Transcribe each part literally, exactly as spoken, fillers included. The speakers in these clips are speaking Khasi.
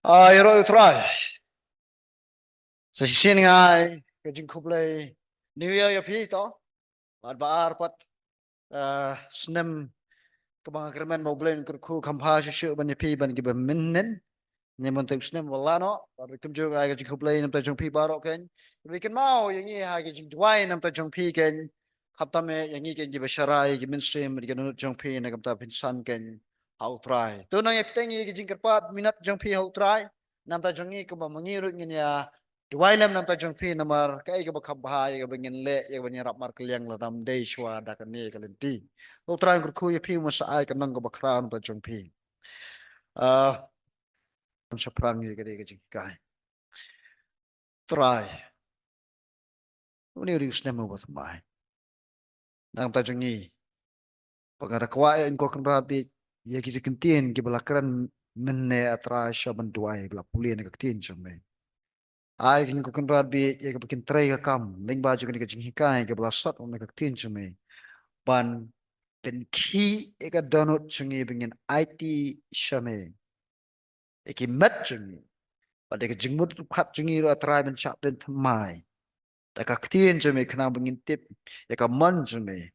Ai ro u Trai. Sa shisien nga ai ka jingkhublei New Year ïa phi to. Bad ba ar pat, ah, snem kaba nga kyrmen ba U Blei un kyrkhu kham bha shuh shuh ban ïa phi bad kiba mynnin. Ïa mynta u snem ba la noh, bad ruh kumjuh ai ka jingkhublei namar jong phi baroh kein. Ba phi kynmaw ïa ngi ha ka jingduwai namar jong phi kein. Khamtam eh ïa ngi kein kiba sharai ïa ki mynsiem bad ki dohnud jong phi na ka bynta phin san kein ha u Trai. To nang ïa phi teng ïa ka jingkyrpad minot jong phi ha u Trai. Namar jong ngi kumba ma ngi ruh ngin ïa duwai lem namar jong phi namar kaei kaba kham bha ïa kaba ngin leh ïa kaba ngin ïarap markylliang lada ym dei shuwa da kane ka lynti. U Trai un kyrkhu ïa phi, un sa ai ka nong kaba khraw namar jong phi. Ah, shaphrang ïa ka dei ka jinghikai. Trai. Une u dei u snem uba thymmai. Namar jong ngi. Ba nga da kwah ïa u Kynrad bad ïa ki ktien kiba la kren mynne, A Trai, sha ban duwai ba la pule na ka ktien jong me. Ai ïa u Kynrad bad ïa kaba kin trei ka kam lyngba jong kane ka jinghikai kaba la sot na ka ktien jong me. Ban pynkhih ïa ka dohnud jong ngi ba ngin aiti sha me. Ïa ki met jong ngi. Bad ïa ka jingmut ruh pat jong ngi ruh, A Trai, ban shah pynthymai. Da ka ktien jong me khnang ba ngin tip ïa ka mon jong me.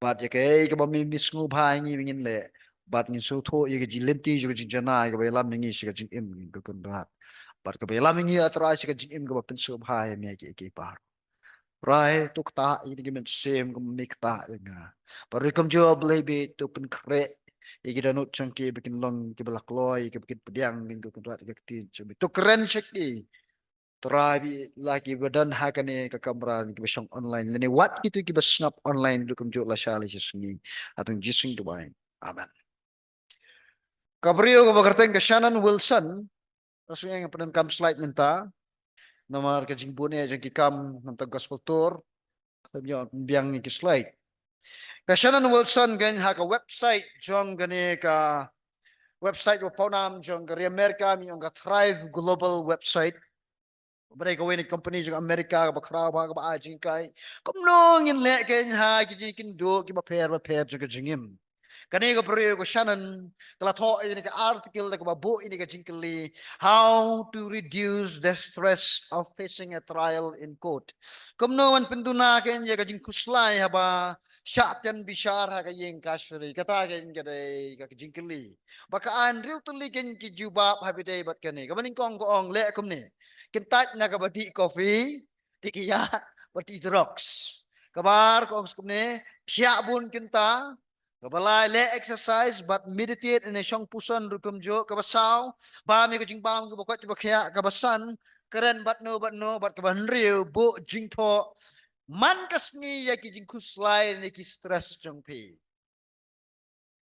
Bad ïa kaei kaba me, me sngewbha ïa ngi ba ngin leh. Bad ngin sngewthuh ïa ka jinglynti jong ka jingjanai kaba ïalam ïa ngi sha ka jingim, ko Kynrad. Bad kaba ïalam ïa ngi, A Trai, sha ka jingim kaba pynsngewbha ïa me ïa ki, ïa ki baroh. Trai, to ktah ïa ngi, ki mynsiem kum me ktah ïa nga. Bad ruh kumjuh, Blei, bad to pynkhreh ïa ki dohnud jong ki ba kin long kiba la kloi, kiba kin pdiang, kin, ko Kynrad, ïa ka ktien jong me. To kren sha ki. Trai, bad la kiba don ha kane ka kamra, kiba shong online lane wat kito kiba sngap online ruh kumjuh, lashai lashisngi. Ha u kyrteng Jisu ngi duwai. Amen. Ka briew kaba kyrteng ka Shannon Wilson. Ka shu ïeng pyndonkam slide mynta. Namar ka jingbun eh jong ki kam namar ka gospel tour. Ka ïoh pynbiang ïa ki slide. Ka Shannon Wilson kein ha ka website jong kane ka website ba pawnam jong ka ri Amerika, me ong ka Thrive Global website. Ba dei kawei na ki company jong Amerika kaba khraw bha kaba ai jinghikai. Kumno ngin leh kein ha ki jingkynduh kiba pher bapher jong ka jingim. Kane ka briew ka Shannon ka la thoh ïa kane ka article da kaba buh ïa kane ka jingkylli, "How to reduce the stress of facing a trial in court." Kumno ban pynduna kein ïa ka jingkhuslai haba shah kren bishar ha ka ïing kashari. Kata kein ka dei ka jingkylli. Ba ka ai hynriew tylli kein ki jubab ha ba ïadei bad kane. Kaba nyngkong ka ong leh kumne. Kyntait na kaba dih coffee, dih kiad, bad dih drugs. Kaba ar ka ong kumne, thiah bun kynta. Kaba lai leh exercise bad meditate ne shong puson ruh kumjuh. Kaba saw, bam ïa ka jingbam kaba koit kaba khiah. Kaba san, kren bad no bad no. Bad kaba hynriew, buh jingthoh man ka sngi ïa ki jingkhuslai ne ki stress jong phi.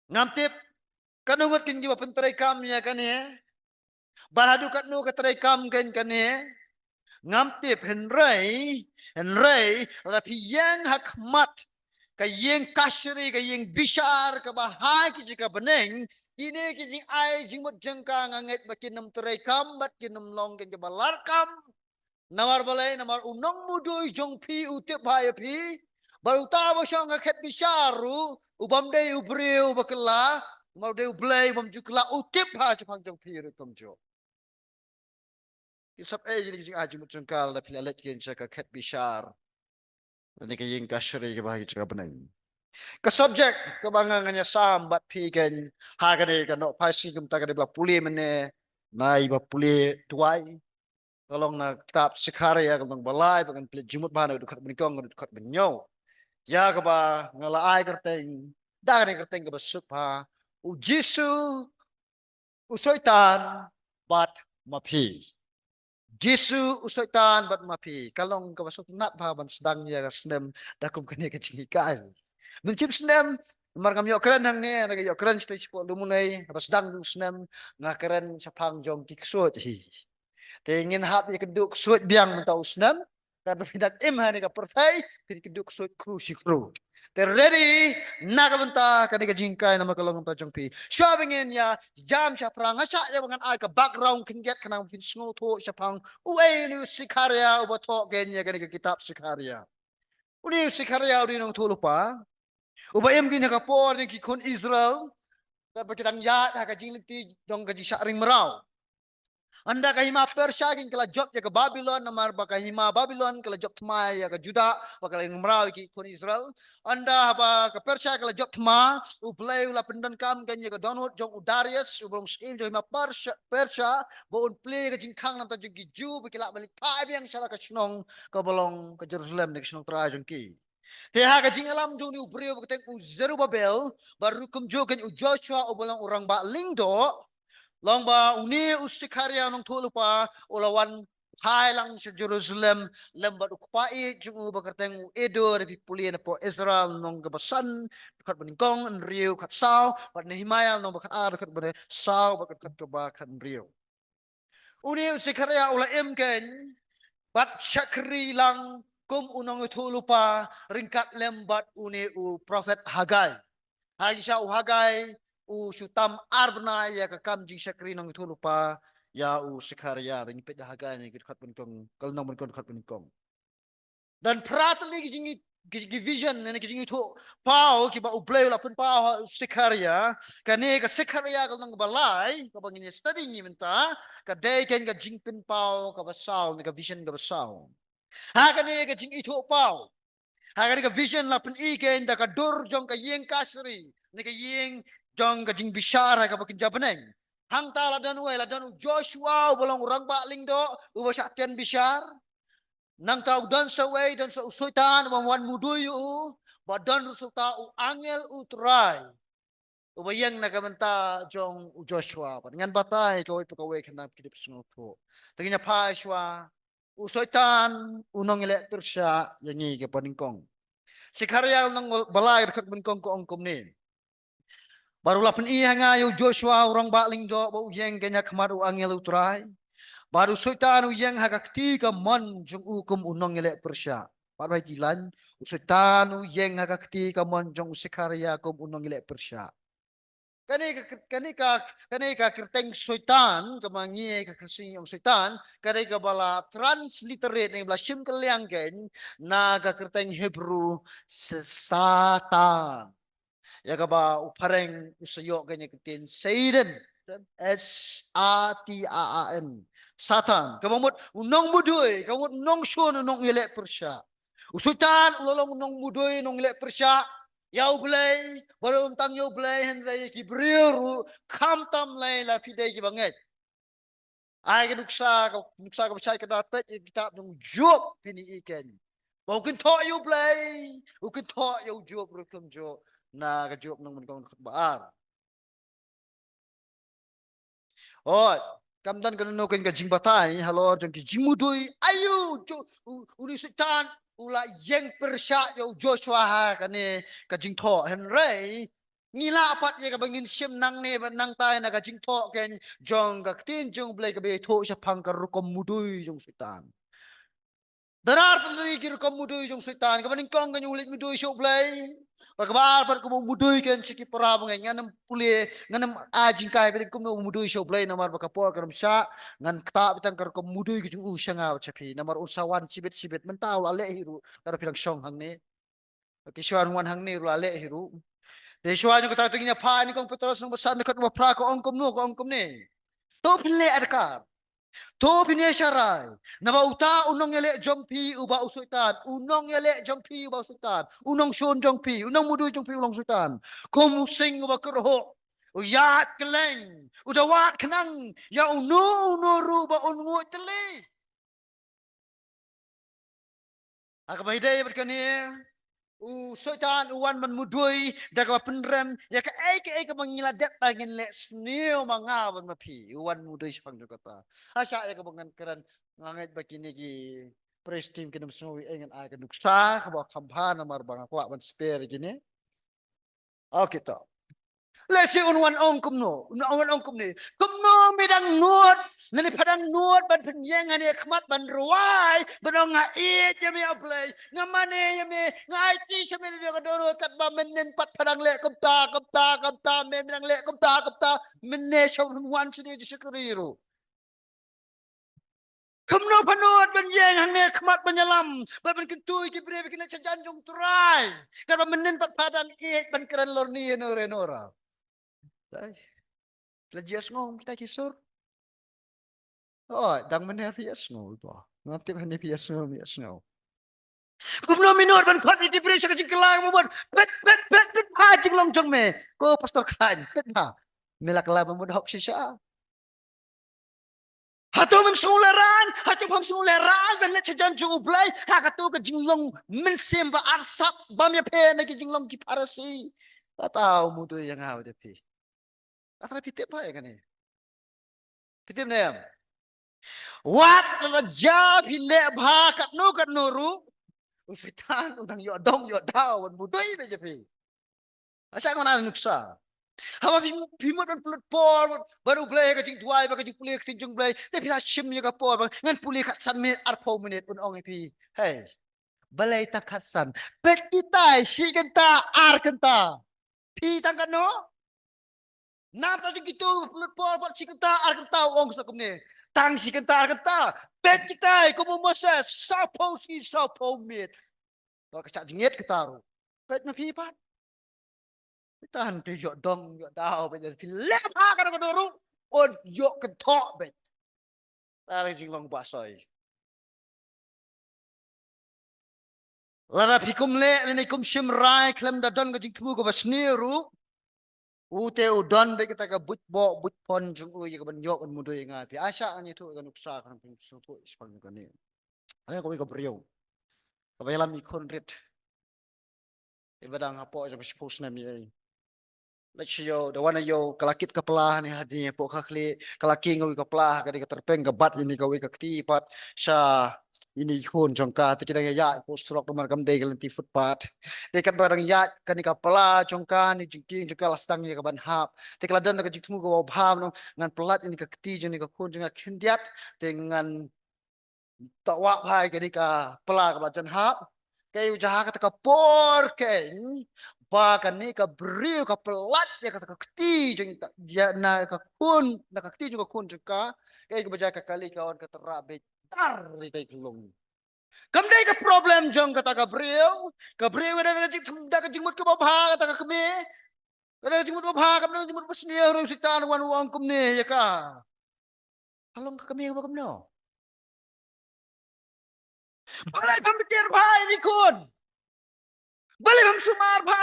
Ngam tip katno ngut kein kiba pyntreikam ïa kane. Bad haduh katno ka treikam kein kane. Ngam tip, hynrei, hynrei lada phi ïeng ha khmat ka ïing kashari, ka ïing bishar kaba ha ki jaka bneng, kine ki jingai jingmut jong ka, nga ngeit ba kin ym treikam bad kin ym long kein kiba larkam. Namar balei? Namar u nongmudui jong phi u tip bha ïa phi. Bad uta uba shong ha khet bishar ruh, u bym dei u briew uba kylla, namar u dei U Blei u bym ju kylla, u tip bha shaphang jong phi ruh kumjuh. Ki sap ei ïa kine ki jingai jingmut jong ka lada phi la leit kein sha ka khet bishar lane ka ïing kashari kaba ha ki jaka bneng. Ka subject kaba nga ngan ïa sam bad phi kein ha kane ka Nohphai Sngi Kumta, kane ba la pule mynne na i bapule duwai. Ka long na kitab Sikharia, ka lynnong ba lai, bad ngan plie jingmut bha na dkhot ba nyngkong, dkhot ba hynñiew. Ïa kaba nga la ai kyrteng, da kane ka kyrteng kaba suk bha, U Jisu, U Soitan bad ma phi. Jisu, U Soitan bad ma phi. Ka long kaba sngewtynnat bha ban sdang ïa ka snem da kum kane ka jinghikai. Mynshim snem, namar ngam ïoh kren hangne, nga ïoh kren shatei shapoh Lumunei, haba sdang u snem, nga kren shaphang jong ki ksuid hi. Te ngin hap ïakynduh ksuid biang mynta u snem, katba phi dang im ha kane ka pyrthei, phin kynduh ksuid khru shi khru. Te ready na ka bynta kane ka jinghikai namar ka long namar jong phi. Shuwa ba ngin ïa jam shaphrang, nga shah ïa ba ngan ai ka background khyndiat khnang ba phin sngewthuh shaphang uei une u Sikharia uba thoh kein ïa kane ka kitab Sikharia. Une u Sikharia u dei u nongïathuhlypa uba im kein ha ka por jong ki khun Israel, katba ki dang ïaid ha ka jinglynti jong ka jingshah ring mraw. Ynda ka hima Persha kin ka la jop ïa ka Babilon, namar ba ka hima Babilon ka la jop thma ïa ka Judah, ba ka la ïeng mraw ïa ki khun Israel. Ynda ba ka Persha ka la jop thma, U Blei u la pyndonkam kein ïa ka dohnud jong u Darius, u ba long syiem jong hima Persha, Persha, ba un plie ka jingkhang na ka bynta jong ki Jiw, ba ki lah ban leit phai biang sha la ka shnong, kaba long ka Jerusalem, ne ka shnong trai jong ki. Te ha ka jingïalam jong une u briew ba kyrteng u Zerubbabel, bad ruh kumjuh kein u Joshua u ba long u rangbah lyngdoh, long ba une u Sekharia u nongïathuhlypa, u la wan phai lang sha Jerusalem, lem bad u kpa ïeit jong u ba kyrteng u Iddo, lada phi pule na Pop Ezra lynnong kaba san, dkhot ba nyngkong, hynriew, khatsaw, bad Nehemiah lynnong ba khatar, dkhot ba saw, bad dkhot kaba khathynriew. Une u Sekharia u la im kein, bad shakri lang kum u nongïathuhlypa ryngkat lem bad une u prophet Haggai. Ha ki sha u Haggai, u shu tam ar bnai ïa ka kam jingshakri nongïathuhlypa ïa u Sekharia, ngi peit da Haggai ne ki dkhot ba nyngkong, ka lynnong ba nyngkong, dkhot ba nyngkong. Don phra tylli ki jing, ki, ki vision ne ki jingïathuhpaw kiba U Blei u la pynpaw ha u Sekharia. Kane ka Sekharia ka lynnong kaba lai, kaba ngin ïa study ngi mynta, ka dei kein ka jingpynpaw kaba saw, ne ka vision kaba saw. Ha kane ka jingïathuhpaw, ha kane ka vision la pyni kein da ka dur jong ka ïing kashari, ne ka ïing jong ka jingbishar ha kaba kynja bneng. Hangta la don uwei, la don u Joshua, u ba long u rangbah lyngdoh, u ba shah tian bishar. Nangta u don sa uwei, don sa u Soitan, u ba wan mudui ïa u, bad don ruh sa uta u angel u Trai, u ba ïeng na ka bynta jong u Joshua. Bad ngan batai kawei pa kawei khnang ba phi dei ban sngewthuh. Te ngin ïa phai shuwa, u Soitan u nongïaleh pyrshah ïa ngi, kaba nyngkong. Sekharia lynnong ba lai, dkhot ba nyngkong ka ong kumne. Bad u la pyni ha nga ïa u Joshua u rangbah lyngdoh ba u ïeng kein ha khmat u angel u Trai. Bad u Soitan u ïeng ha ka kti kamon jong u kum u nongïaleh pyrshah. Bad ba ki lain, u Soitan u ïeng ha ka kti kamon jong u Sekharia kum u nongïaleh pyrshah. Kane ka, kane ka, kane ka kyrteng Soitan, kaba ngi ka Khristan ong Soitan, kane kaba la transliterate ne ba la shim kylliang kein na ka kyrteng Hebrew Satan. Ïa kaba u phareng u sa ïoh kein ïa ka ktien Satan. S A T A A N. Satan. Kaba mut u nongmudui, kaba mut u nongshun, u nongïaleh pyrshah. U Soitan u la long u nongmudui, u nongïaleh pyrshah ïa U Blei, bad um tang ïa U Blei hynrei ïa ki briew ruh, khamtam lei lada phi dei kiba ngeit. Ai ka nuksa, ka nuksa kaba shai kaba ar, peit ïa ka kitab jong u Job, phin ïohi kein ba u kynthoh ïa U Blei, u kynthoh ïa u Job ruh kumjuh, na ka Job lynnong ba nyngkong, dkhot ba ar. Hooid, kam don kano kano kein ka jingbatai halor jong ki jingmudui. Aïu, Jo-, u, une u Soitan u la ïeng pyrshah ïa u Joshua ha kane ka jingthoh, hynrei ngi lah pat ïa kaba ngin shim nangne bad nangtai na ka jingthoh kein jong ka ktien jong U Blei kaba ïathuh shaphang ka rukom mudui jong u Soitan. Dang ar tylli ki rukom mudui jong u Soitan. Kaba nyngkong kein u leit mudui sha U Blei. Bad kaba ar pat kumno u mudui kein sha ki para bangeit. Ngan ym pule, ngan ym ai jingkai ba kumno u mudui sha U Blei namar ba ka por kan ym shah. Ngan ktah beit tang ka rukom mudui ka jong u sha nga bad sha phi. Namar un sa wan shibit shibit, mynta u la leh hi ruh, lada phi dang shong hangne. Ki shuwa un wan hangne ruh la leh hi ruh. Te shuwa jong kata te ngin ïa phai ha Nyngkong Petros lynnong ba san, dkhot ba phra, ka ong kumno, ka ong kumne. To phin leh adkar. To phin ïasharai. Naba uta u nongïaleh jong phi uba u Soitan, u nongïaleh jong phi uba u Soitan, u nongshun jong phi, u nongmudui jong phi u long Soitan. Kum u sing uba kyrhuh, u ïaid kylleng, u da wad khnang ïa uno uno ruh ba un nguid tylli. Ha kaba ïadei bad kane, u Soitan u wan ban mudui da kaba pynrem ïa kaei kaei kaba ngi la dep ba ngin leh sniew ma nga bad ma phi. U wan mudui shaphang jong kata. Ha shah ïa kaba ngan kren, nga ngeit ba kine ki praise team kin ym sngew ei, ngan ai ka nuksa kaba kham bha namar ba nga kwah ban spare ïa kine. Okay, to. Lehse un wan ong kumno, un wan ong kumne. Kumno me dang nud, lane pha dang nud ban pynïeng hane khmat ban rwai, ban ong nga ïeit ïa me A Blei, nga mane ïa me, nga aiti sha me da ka dohnud, katba mynnin pat pha dang leh kumta, kumta, kumta, me, me dang leh kumta, kumta, mynne sha un wan shane jingshakri ruh. Kumno pha nud ban ïeng hangne khmat ban ïalam, ban pynkyntu ïa ki briew ba kin leit sha jan jong u Trai, katba mynnin pat pha dang ïeit ban kren lorni ïano re ïano re. Ai. La jied sngew kita ki sur. Oh, dang mynne phi ïa sngew to. Ngam tip hangne phi ïa sngew, phi ïa sngew. Kumno mynno ban khot ïa ki briew sha ka jingkylla ka mut. Peit, peit, peit, peit ha jinglong jong me. Ko pastor khlaiñ, peit ha. Me la kylla ba mut hok shisha. Hato mem sngewlehrain, hato mem sngewlehrain ban leit sha jan jong U Blei, ha kato ka jinglong mynsiem ba arsap, bam ïa phi na ki jinglong ki Pharisi. Kata u mudui ïa nga u da phi. Ata phi tip ba ïa kane. Phi tip ne em? Wat la ja phi leh bha katno katno ruh. U Soitan u dang ïoh dong ïoh daw ban mudui beit ïa phi. Asa ka mana nuksa. Haba phi phi mut ban pynlut por ban U Blei ka jingduwai ba ka jingpule ka ktien jong U Blei. Te phi la shim ïa ka por ba ngan pule khatsan minit arphew minit un ong ïa phi. Hei. Balei tang khatsan? Peit kitai shi kynta ar kynta. Phi tang katno? Nap ta jong kito pynlut por bad shi kynta ar kynta u ong sa kumne. Tang shi kynta ar kynta. Peit kitai kum u Moses saphew shi saphew miet. Ba ka shah jingit kita ruh. Peit na phi pat. Kita han te ïoh dong ïoh daw beit phi leh ha ka dong ruh. Un ïoh kyntoh beit. Tara jinglong ba soi. Lada phi kum leh lane kum shim rai khlem da don ka jingthmu kaba sniew ruh. U te u don beit kata ka buit bok buit pon jong u ïa kaban ïoh ban mudui ïa nga phi. Asa ani tu ka nuksa kan phi sngewthuh shaphang kane. Ani kawei ka briew. Kaba ïalam i khun rit. Iba dang hapoh jong ka shiphew snem ïa. Leit sha ïew, da wan ïew, ka la kit ka pla ne hadien hapoh ka khlieh, ka la kieng kawei ka pla, ka dei ka tyrpeng ka bat ïa kawei ka kti pat sha ïa i khun jong ka, te ki dang ïaid hapoh surok namar kam dei ka lynti footpath. Te katba dang ïaid kane ka pla jong ka ne jingkieng jong ka la sdang ïa kaban hap. Te ka la don da ka jingthmu kaba bha, ngan pyllait ïa ka kti jong ka khun jong ka khyndiat, te ngan ta wah bha ïa kane ka pla kaba jan hap. Kaei u jia ha kata ka por kein ba kane ka briew ka pyllait ïa kata ka kti jong ka, ïa na ka khun, na ka kti jong ka khun jong ka. Kaei kaba jia ka kali ka wan ka tyrah beit tar ïa ka lung. Kam dei ka problem jong kata ka briew. Ka briew ka dei da ka jingthmu, da ka jingmut kaba bha kata ka kmie. Ka dei da ka jingmut ba bha, kam dei da ka jingmut ba sniew, ruh u Soitan u wan u ong kumne ïa ka. Ka long ka kmie ba kumno? Balei pham bitar bha ïa i khun? Balei pham sumar bha?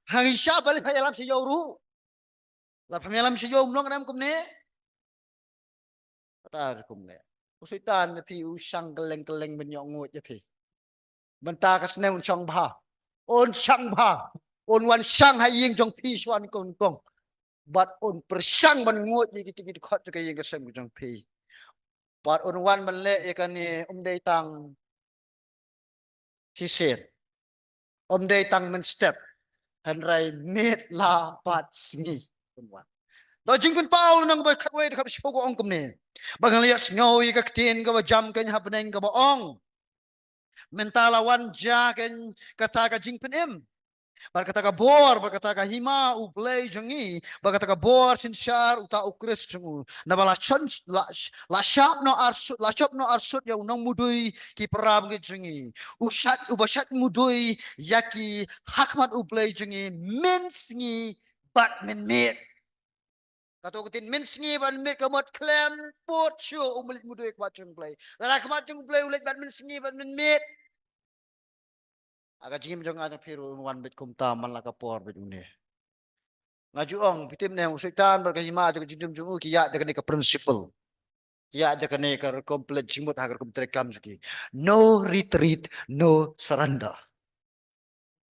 Hangta balei pha ïalam sha ïew ruh? La pham ïalam sha ïew mlong adam kumne? Kata kumne. U Soitan na phi u shang kylleng kylleng ban ïoh nguid ïa phi. Mynta ka snem un shang bha. Un shang bha. Un wan shang ha ïing jong phi shuwa nyngkong nyngkong. Bad un pyrshang ban nguid ïa kito ki dkhot jong ka ïing ka sem jong phi. Bad un wan ban leh ïa kane um dei tang shisien. Um dei tang mynstep. Hynrei miet la bad sngi un wan. Da Jingpynpaw lynnong ba khatwei dkhot shiphew ka ong kumne. Ba ngan leit sngew ïa ka ktien kaba jam kein ha bneng kaba ong. Mynta la wan jia kein kata ka jingpynim. Bad kata ka bor, bad kata ka hima U Blei jong ngi, bad kata ka bor synshar uta U Khrist jong u. Naba la shon, la, la shop noh arsut, la shop noh arsut ïa u nongmudui ki para bangeit jong ngi. U shait, uba shait mudui ïa ki ha khmat U Blei jong ngi, mynsngi bad mynmiet. Kato ka ktien mynsngi bad mynmiet ka mut khlem put shuh u leit mudui ha khmat jong U Blei. Lada ha khmat jong U Blei u leit bad mynsngi bad mynmiet. Ha ka jingim jong nga jong phi ruh un wan beit kumta man la ka por beit une. Nga ju ong, phi tip ne em, u Soitan bad ka hima jong ka jingdum jong u ki ïaid da kane ka principle. Ki ïaid da kane ka rukom pynleit jingmut ha ka rukom treikam jong ki. No retreat, no surrender.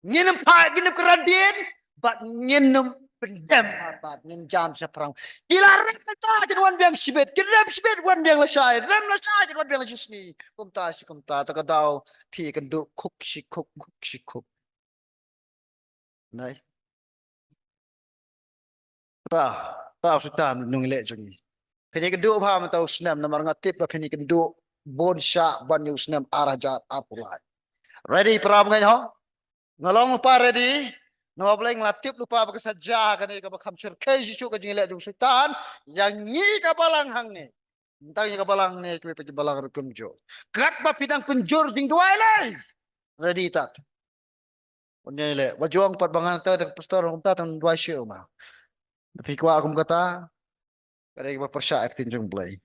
Ngin ym phai, ngin ym kyrhai dien, bad ngin ym pyndem ar bad ngin jam shaphrang. Ki la rem lashai kin wan biang shibit, ki rem shibit wan biang lashai, rem lashai kin wan biang la shisngi. Kumta shi kumta, ta ka daw phi kynduh khuk shi khuk, khuk shi khuk. Nai. Ta, ta u Soitan nong leh jong ngi. Phin ïa kynduh bha mynta u snem namar nga tip ba phin ïa kynduh bun shah ban ïa u snem ar hajar arphew lai. Ready para bangeit ho? Nga long lypa ready. Namar balei nga la tip lypa ba ka sa jia kane kaba kham shyrkhei shisha ka jingïaleh jong u Soitan ïa ngi ka balang hangne. Tang ïa ka balang ne kiwei pat ki balang ruh kumjuh. Katba phi dang pynjur jingduwai lei. Ready tat. Pynjur lei. Ba jong pat ba ngan ta da pastor kumta tang duwai shuh ma. Phi kwah kum kata. Ka dei kaba pyrshah ïa ka ktien jong U Blei.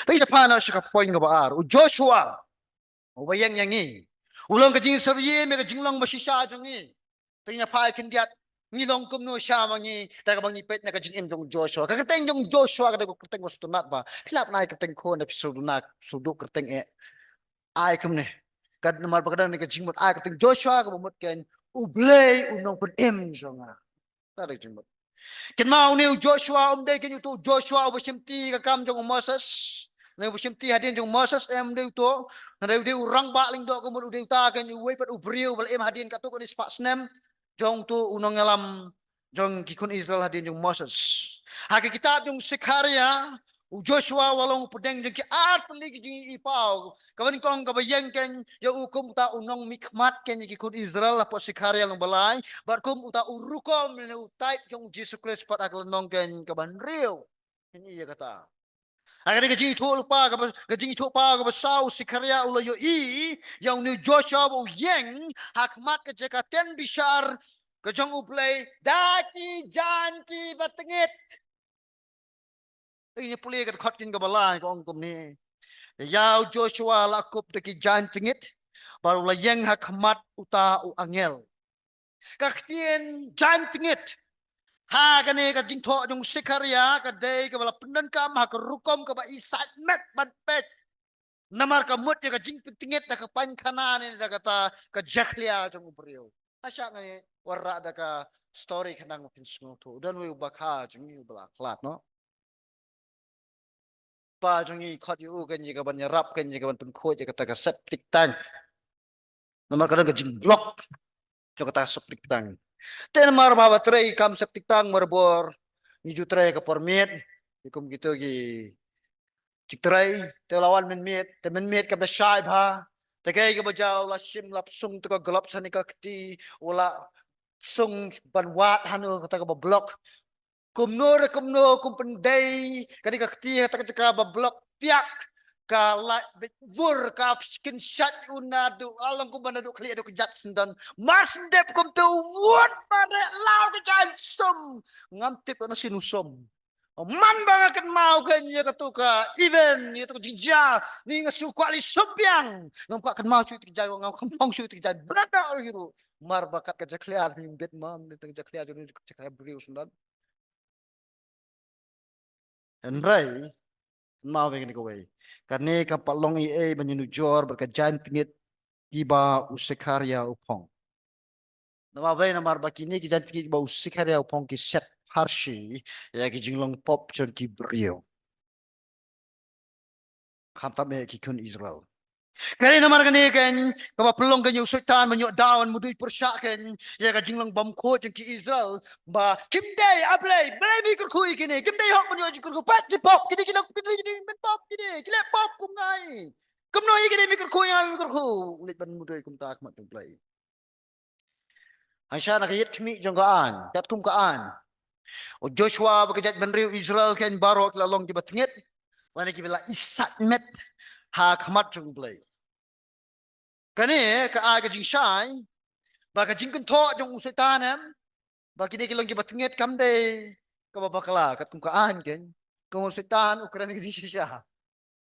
Te ngin ïa phai noh sha ka point kaba ar. U Joshua uba ïeng ïa ngi, u long ka jingsyriem ïa ka jinglong ba shisha jong ngi. Te ngin ïa phai khyndiat, ngi long kumno sha ma ngi, da kaba ngi peit na ka jingim jong u Joshua. Ka kyrteng jong u Joshua ka dei ka kyrteng ba sngewtynnat bha. Phi lah ban ai kyrteng khun, da phi sngewtynnat, sngewtynnat kyrteng eh. Ai kumne. Ka namar ba ka don ka jingmut ai kyrteng Joshua kaba mut keiñ, U Blei u nongpynim jong nga. Ka dei ka jingmut. Kynmaw, une u Joshua um dei keiñ uto u Joshua uba shimti ka kam jong u Moses. Une uba shimti hadien jong u Moses em, um dei uto. Hynrei u dei u rangbah lyngdoh ka mut, u dei uta keiñ uwei pat u briew uba la im hadien katto katne spah snem jong uto u nongïalam jong ki khun Israel hadien jong u Moses. Ha ka kitab jong u Sekharia, u Joshua u la long u pdeng jong ki artylli ki jingïohi paw. Kaba nyngkong kaba ïeng keiñ ïa u kum uta u nongmihkhmat keiñ ïa ki khun Israel, hapoh Sekharia lynnong ba lai, bad kum uta u rukom ne u type jong u Jisu Khrist pat ha ka lynnong keiñ kaba hynriew. Keiñ ïa kata. Ha kane ka jingïathuhlypa kaba, ka jingïathuhpaw kaba saw, u Sekharia u la ïohi ïa une u Joshua ba u ïeng ha khmat ka jaka ten bishar ka jong U Blei da ki jaiñ kiba tyngit. Te ngin ïa pule ka dkhot keiñ kaba lai, ka ong kumne. Ïa u Joshua la kup da ki jaiñ tyngit bad u la ïeng ha khmat uta u angel. Ka ktien jaiñ tyngit ha kane ka jingthoh jong u Sekharia ka dei kaba la pyndonkam ha ka rukom kaba i sait met ban peit. Namar ka mut ïa ka jingpyntyngit da ka painkhana ne da kata ka jakhlia jong u briew. Nga shah ngan ïa wanrah da ka story khnang ba phin sngewthuh. U don uwei u bakha jong ngi uba la khlad noh. Kpa jong ngi khot ïa u keiñ ïa kaban ïarap, keiñ ïa kaban pynkhuid ïa kata ka septic tank. Namar ka don ka jingblock jong kata ka septic tank. Te namar ba haba trei kam septic tank barabor ngi ju trei ka permit, kum kito ki jingtrei, te u la wan mynmiet, te mynmiet kam da shai bha. Te kaei kaba jia, u la shim, la psung tang ka gloves ha kane ka kti, u la psung ban wad hano kata kaba block. Kumno re kumno, kum pyndei kane ka kti ha kata ka jaka ba block tiak, ka lait beit vur, ka pynshait u naduh, ka long kumba naduh khlieh haduh kjat syndon. Mar syn dep kumta u wad mareh, law ka jaiñ sum. Ngam tip na sien u sum. Man ba nga kynmaw keiñ ïa kato ka event, ïa kato ka jingjia, ni nga shu kwah leit sum biang. Ngam kwah kynmaw shuh ïa kato ka jaiñ, ngam kwah phong shuh ïa kato ka jaiñ. Brother, hero. Mar ba kat ka jakhlia, ni bit mam, ni tang jakhlia, jong ni jakhlia briew syndon. Hynrei, kynmaw ïa kane kawei. Kane kam pat long ei ei ban ïanujor bad ka jaiñ tyngit kiba u Sekharia u phong. Namar balei? Namar ba kine ki jaiñ tyngit kiba u Sekharia u phong ki set pharshi ïa ki jinglong pop jong ki briew. Khamtam eh ki khun Israel. Kane namar kane keiñ kaba pynlong keiñ ïa u Soitan ban ïoh daw ban mudui pyrshah keiñ ïa ka jinglong bymkhuid jong ki Israel, ba kim dei, A Blei, balei me kyrkhu ïa kine, kim dei hok ban ïoh jingkyrkhu, pat ki pop, kine ki long, kine ki dei ban pop, kine ki leh pop kum ngi. Kumno ïa kine me kyrkhu, ïa me kyrkhu. U leit ban mudui kumta ha khmat jong U Blei. Hansha na ka ïit khmih jong ka aiñ, katkum ka aiñ, u Joshua bad ka jaitbynriew Israel keiñ baroh ki la long kiba tyngit, lane kiba la isait met ha khmat jong U Blei. Kane ka ai ka jingshai ba ka jingkynthoh jong u Soitan em, ba kine ki long kiba tyngit, kam dei kaba bakla, katkum ka aiñ keiñ. Kum u Soitan u kren ka jingshisha.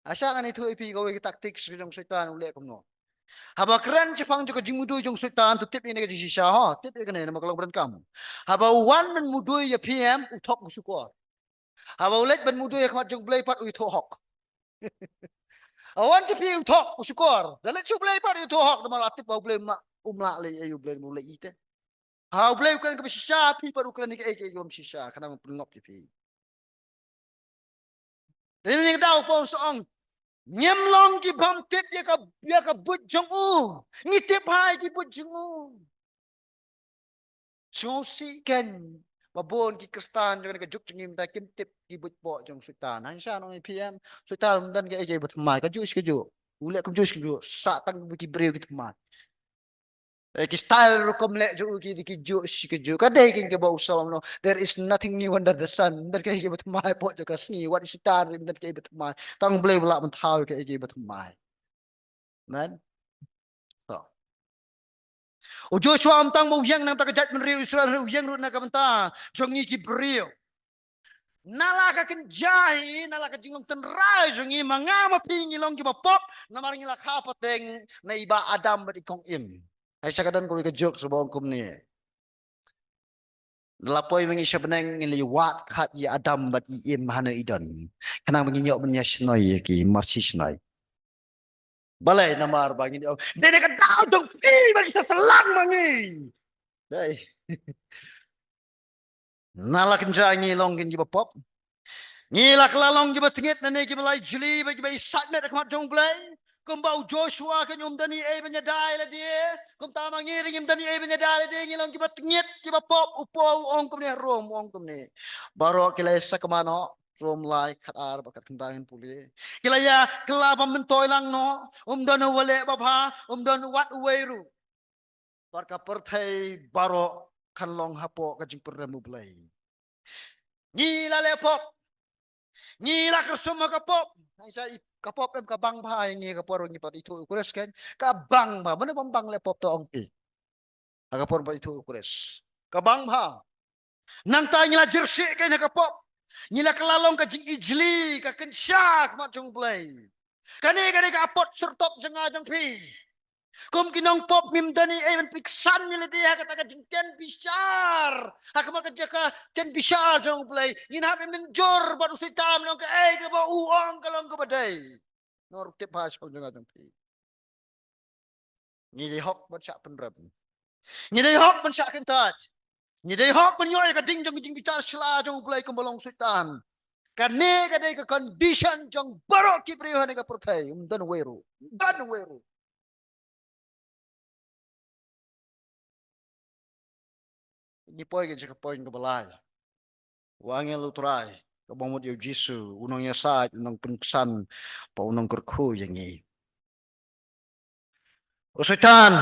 Hansha ngan ïathuh ïa phi kawei ka tactics ka jong u Soitan u leh kumno. Haba kren shaphang jong ka jingmudui jong u Soitan, to tip ïa kane ka jingshisha, ho, tip ïa kane namar ka long ba donkam. Haba u wan ban mudui ïa phi em, u thok u shukor. Haba u leit ban mudui ha khmat jong U Blei pat u ïathuh hok. Haba wan sha phi u thok u shukor. Da leit sha U Blei pat u ïathuh hok, namar la tip ba U Blei um lah, um lah leh ei ei, U Blei u leh ei ei te. Ha U Blei u kren kaba shisha, phi pat u kren ïa kaei kaei kaba shisha, khnang ban pynngop ïa phi. Te mynta ka daw Paul sa ong, ngim long ki bym tip ïa ka, ïa ka buit jong u. Ngi tip hi ki buit jong u. Sngewsih keiñ ba bun ki Khristan jong kane ka juk jong ngi mynta kim tip ki buit bok jong u Soitan. Hansha ngan ong ïa phi em, u Soitan um don kaei kaei ba thymmai, kajuh shi kajuh. U leh kumjuh shi kumjuh, sah tang ki briew ki thymmai. Eh, ki style rukom leh jong u ki dei kijuh shi kijuh. Ka dei keiñ kaba u Psalm u ong, "There is nothing new under the sun." Ym don kaei kaei ba thymmai hapoh jong ka sngi. Wat i Soitan ruh ym don kaei ba thymmai. Tang U Blei u lah ban thaw ïa kaei kaei ba thymmai. Amen. So, u Joshua ym tang ba u ïeng na ka bynta ka jaitbynriew Israel, u ïeng ruh na ka bynta jong ngi ki briew. Na la ka kynja hi, na la ka jinglong tynrai jong ngi, ma nga ma phi ngi long kiba pop, namar ngi la kha pateng na i Bah Adam bad i Kong Im. Ai sa ka don kawei ka joke sha ba ong kumne. La poi ma ngi sha bneng ngi la wad khat ïa Adam bad i Im ha Eden. Khnang ba ngin ïoh ban ïa shnoi ïa ki, mar shi shnoi. Balei? Namar ba ngin ïoh. Dei na ka daw jong phi ba ngi sa slang ma ngi. Dei. Na la kynja ngi long kin kiba pop. Ngi la kylla long kiba tngit, nangne kiba la ijli bad kiba ïasaid met ha khmat jong U Blei. Kumba u Joshua kan ym don ei ban ïada ïa lade. Kumta ma ngi ruh ngim don ei ban ïada ïa lade, ngi long kiba tngit, kiba pop. U Paul u ong kumne ha Rom, u ong kumne. Baroh ki la ïa sakma noh, Rom lai, khat ar bad khat khyndai ngin pule. Ki la ïa kylla ba myntoi lang noh, ym don uwei leh babha, ym don wat uwei ruh. Bad ka pyrthei baroh kan long hapoh ka jingpynrem U Blei. Ngi la leh pop. Ngi la kyrsum ha ka pop. Hangta i ka pop em ka bang bha ïa ngi ha ka por ngi pat ithuh ïa u Khrist, kan? Ka bang bha. Mano bym bang leh pop, to ong phi? Ha ka por ngi pat ithuh ïa u Khrist, ka bang bha. Nangta ngi la jyrsieh, kan, ha ka pop. Ngi la kylla long ka jingijli, ka kynsha ha khmat jong U Blei. Kane ka dei ka apot syrtok jong nga jong phi. Kum ki nongpop ngim don ei ban pynksan ïa lade ha kata ka jingkynbishar. Ha khmat ka jaka kynbishar jong U Blei ngin hap ban mynjur bad u Soitan, ban ong kaei kaba u ong ka long kaba dei. Nor tip ha shong jong nga jong phi. Ngi dei hok ban shah pynrem. Ngi dei hok ban shah kyntait. Ngi dei hok ban ïoh ïa ka ding jong ka jingbitar sla jong U Blei kumba long u Soitan. Kane ka dei ka condition jong baroh ki briew ha kane ka pyrthei. Ym don uwei ruh. Ym don uwei ruh. Ngi poi ka jaka point kaba lai. U angel U Trai, kaba mut ïa u Jisu, u nongïasaid, u nongpynksan, bad u nongkyrkhu ïa ngi. U Soitan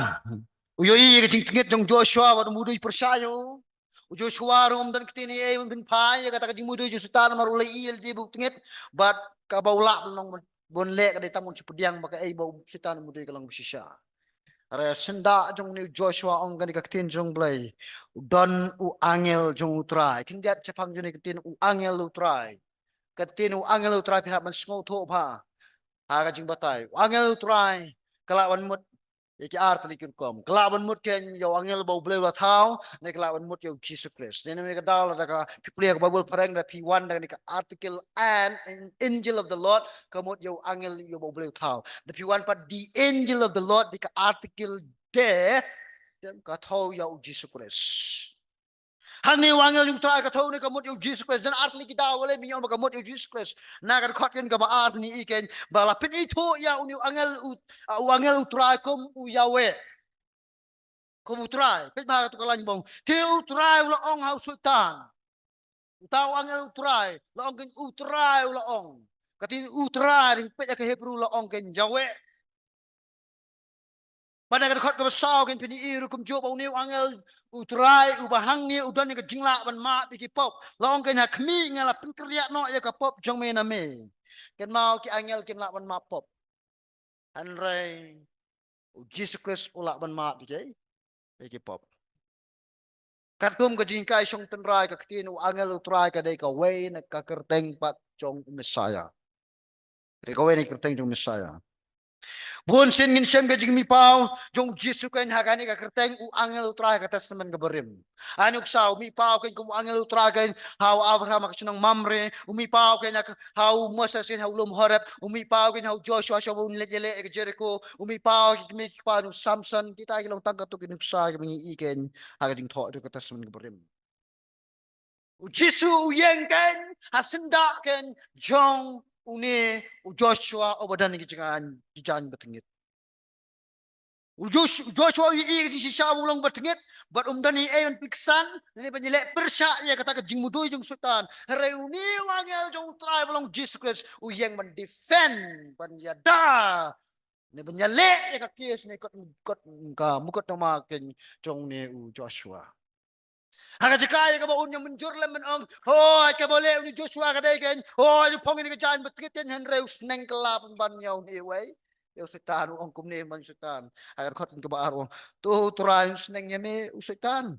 u ïohi ïa ka jingtngit jong u Joshua bad u mudui pyrshah ïa u. U Joshua ruh um don ktien ei ei ban pynphai ïa kata ka jingmudui jong u Soitan namar u la ïohi ïa lade ba u tngit bad kaba u lah ban long ban leh ka dei tang ban shu pdiang ba kaei ba u Soitan u mudui ka long ba shisha. Hynrei ha syndah jong une u Joshua ong kane ka ktien jong U Blei, u don u angel jong U Trai. Khyndiat shaphang jong kane ka ktien u angel U Trai. Ka ktien u angel U Trai phin hap ban sngewthuh bha ha ka jingbatai. U angel U Trai ka lah ban mut ïa ki ar tylli ki rukom. Ka lah ban mut keiñ ïa u angel ba U Blei u la thaw, ne ka lah ban mut ïa u Jisu Khrist. Ne, ne ka daw lada ka phi pule ïa ka Baibl phareng, da phi wan da kane ka article an, an angel of the Lord, ka mut ïa u angel ïa ba U Blei u thaw. Da phi wan pat the angel of the Lord, da ka article de, ka thaw ïa u Jisu Khrist. Hangne u angel jong U Trai ka thaw ne ka mut ïa u Jisu Khrist. Jan ar tylli ki daw lei mynta ba ka mut ïa u Jisu Khrist. Na ka dkhot keiñ kaba ar ngi i keiñ ba la pynithuh ïa une u angel u, u angel U Trai kum u Yahweh. Kum U Trai. Peit bha kato ka lain bong. Te U Trai u la ong ha u Soitan. Uta u angel U Trai la ong keiñ U Trai u la ong. Ka ktien U Trai, peit ïa ka Hebru la ong keiñ Yahweh. Bad na ka dkhot kaba saw keiñ phin ïohi ruh kumjuh ba une u angel U Trai uba hangne u don ïa ka jinglah ban map ïa ki pop. La ong keiñ ha khmih nga la pynkynriah noh ïa ka pop jong me na me. Kynmaw ki angel kim lah ban map pop. Hynrei u Jisu Khrist u lah ban map ïa ki, ïa ki pop. Katkum ka jinghikai shong tynrai, ka ktien u angel U Trai ka dei kawei na ka kyrteng pat jong u Messiah. Ka dei kawei na ka kyrteng jong u Messiah. Bun sien ngin shem ka jingmihpaw jong u Jisu keiñ ha kane ka kyrteng u angel U Trai ha ka Testament kaba rim. Ha nuksa u mihpaw keiñ kum u angel U Trai keiñ ha u Abraham ha ka shnong Mamre, u mihpaw keiñ ha ka, ha u Moses keiñ ha u lum Horeb, u mihpaw keiñ ha u Joshua sha ba un leit ïaleh ïa ka Jeriko, u mihpaw ki kmie ki kpa jong u Samson, kita ki long tang katto ki nuksa kiba ngi i keiñ ha ka jingthoh jong ka Testament kaba rim. U Jisu u ïeng keiñ ha syndah keiñ jong une u Joshua uba don ki jingaiñ, ki jaiñ ba tyngit. U Josh-, u Joshua u ïohi ka jingshisha ba u long ba tyngit, bad um don ei ei ban pynksan, ne ban ïaleh pyrshah ïa kata ka jingmudui jong u Soitan. Hynrei une u angel jong U Trai ba long Jisu Khrist, u ïeng ban defend, ban ïada, ne ban ïaleh ïa ka case ne kot, kot ka mukotduma keiñ jong une u Joshua. Ha ka jaka ïa kaba un ïa mynjur lem ban ong, hooid, kaba leh une u Joshua ka dei keiñ, hooid, u phong ïa ka jaiñ ba tyngit keiñ, hynrei u sneng kylla pynban ïa une uwei, ïa u Soitan, u ong kumne ban u Soitan. Ha ka dkhot kaba ar u ong, to U Trai un sneng ïa me u Soitan.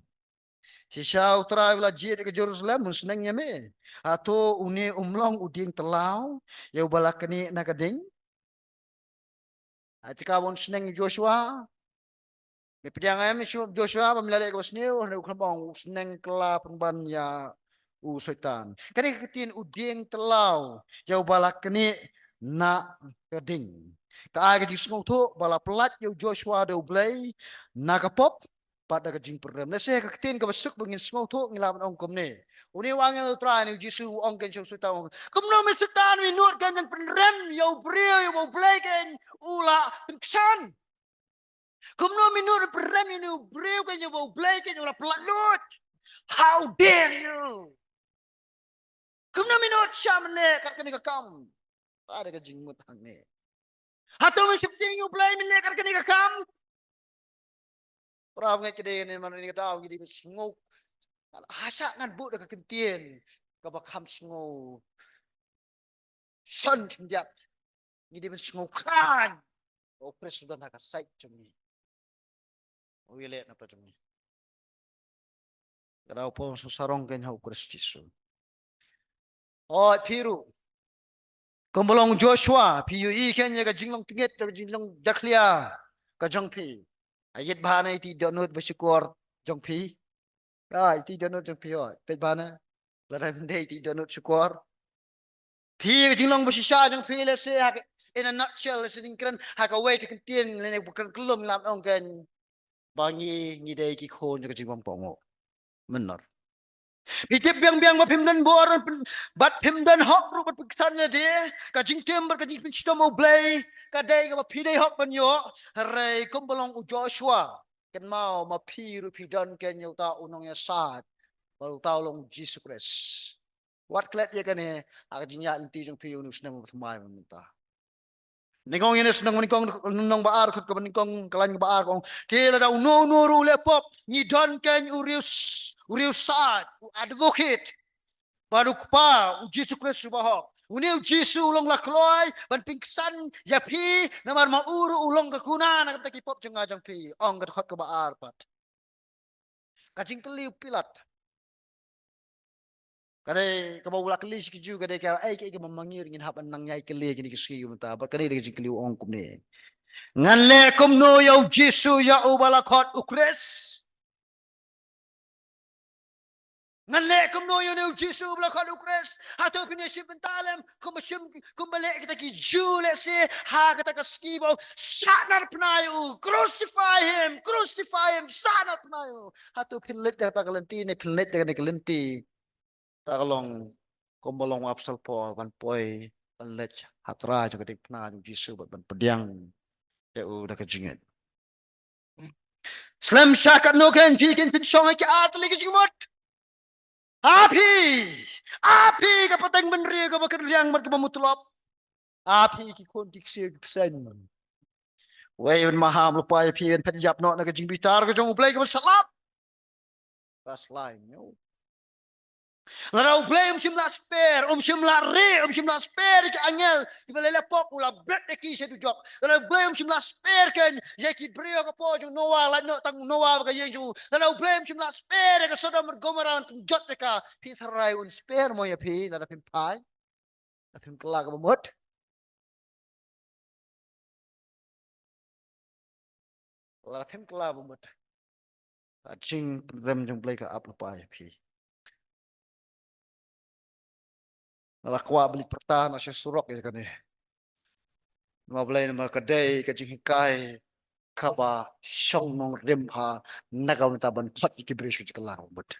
Shisha U Trai u la jied ïa ka Jerusalem, un sneng ïa me. Hato une um long u dieng tlaw ïa uba la knieh na ka ding? Ha, te kaba un sneng ïa u Joshua. Me pdiang em ïa u Joshua ba me la leh kaba sniew, hynrei u khlem ong, u sneng kylla pynban ïa u Soitan. Kane ka ktien u dieng tlaw ïa uba la knieh na ka ding. Ka ai ka jingsngewthuh ba la pyllait ïa u Joshua da U Blei na ka pop bad da ka jingpyrem. Lehse ka ktien kaba suk ba ngin sngewthuh ngi lah ban ong kumne. Une u angel U Trai ne u Jisu u ong kein sha u Soitan, u ong, kumno me Soitan me nud kein ban pynrem ïa u briew ïa uba U Blei kein u la pynksan? Kumno me nud ban pynrem ïa une u briew kein ïa uba U Blei kein u la pyllait lut? How dare you? Kumno me nud shisha men leh kat kane ka kam? Ka da ka jingmut hangne. Hato me sheptieng ïa U Blei men leh kat kane ka kam? Para bangeit, ka dei ne man kane ka daw ngi dei ban sngew. Ha sha ngan buh da ka ktien kaba kham sngew shon khyndiat. Ngi dei ban sngew khlaiñ ba U Khrist u don ha ka sait jong ngi. U ïaleh na ka bynta jong ngi. Ka daw poi sngewsarong kein ha U Khrist Jisu. Hooid, phi ruh, kumba long u Joshua, phi ïohi kein ïa ka jinglong tyngit, ka jinglong jakhlia ka jong phi. Ïeit bha ne ïeit dohnud ba shukor jong phi? Ïeit dohnud jong phi, hooid. Peit bha ne? Lada ym dei ïeit dohnud shukor. Phi, ka jinglong ba shisha jong phi lehse ha ka, in a nutshell, lehse jingkren ha kawei ka ktien lane ba kren kyllum, lah ban ong kein ba ngi, ngi dei ki khun jong ka jingbymkohnguh. Mynno? Phi tip biang biang ba phim don bor bad phim don hok ruh ban pynksan ïa lade. Ka jingtim bad ka jingpynshitom U Blei ka dei kaba phi dei hok ban ïoh. Hynrei kumba long u Joshua, kynmaw ma phi ruh phi don kein ïa uta u nongïasaid, bad uta u long Jisu Khrist. Wat klet ïa kane ha ka jingïaid lynti jong phi ïa une u snem uba thymmai mynta. Nyngkong ïa une u snem, nyngkong, lynnong ba ar, dkhot kaba nyngkong, ka lain kaba ar ka ong, te lada uno uno ruh u leh pop, ngi don kein u riewsaid, u advocate, bad u Kpa, u Jisu Khrist uba hok. Une u Jisu u long la kloi ban pynksan ïa phi, namar ma u ruh u long ka kuna na ka bynta ki pop jong nga jong phi, ong ka dkhot kaba ar pat. Ka jingkylli u Pilat, ka dei kaba u la kylli sha ki Jiw, ka dei kaei kaei kaba ma ngi ruh ngin hap ban nang ïai kylli ha kine ki sngi mynta. Bad kane dei ka jingkylli, u ong kumne, ngan leh kumno ïa u Jisu ïa uba la khot u Khrist? Ngan leh kumno ïa une u Jisu uba la khot u Khrist? Hato phin ïashim bynta lem kumba shim, kumba leh kita ki Jiw lehse ha kata ka sngi ba u sahnarphna ïa u, crucify him, crucify him, sahnarphna ïa u? Hato phin leit da kata ka lynti ne phin leit da kane ka lynti? Kata ka long kumba long u Apostol Paul ban poi ban leit ha trai jong ka diengphna jong u Jisu bad ban pdiang ïa u da ka jingngeit. Slem sha katno kein phi kein phin shong ha ki ar tylli ki jingmut? A phi, a phi ka pateng bynriew kaba kynriang bad kaba mutlop. A phi ki khun ki ksiew ki bseiñ. Wei ban maham lypa ïa phi ban phet ïap noh na ka jingbitar ka jong U Blei kaba shlap. Ka slai ñiew. Lada U Blei um shym la spare, um shym la rieh, um shym la spare ïa ki angel kiba leh leh pop, u la bet ïa ki sha dujok. Lada U Blei um shym la spare kein ïa ki briew ha ka por jong u Noah, lait noh tang u Noah bad ka ïing jong u. Lada U Blei um shym la spare ïa ka Sodom bad Gomorrah ban pynjot ïa ka, phi tharai un spare mo ïa phi lada phim phai, lada phim kylla kaba mut? Lada phim kylla ba mut, ka jingpynrem jong U Blei ka ap lypa ïa phi. Nga la kwah ban leit pyrta noh sha surok ïa kane. Namar balei? Namar ka dei ka jinghikai kaba shong nongrim bha na ka bynta ban khot ïa ki briew sha ka jingkylla kaba mut.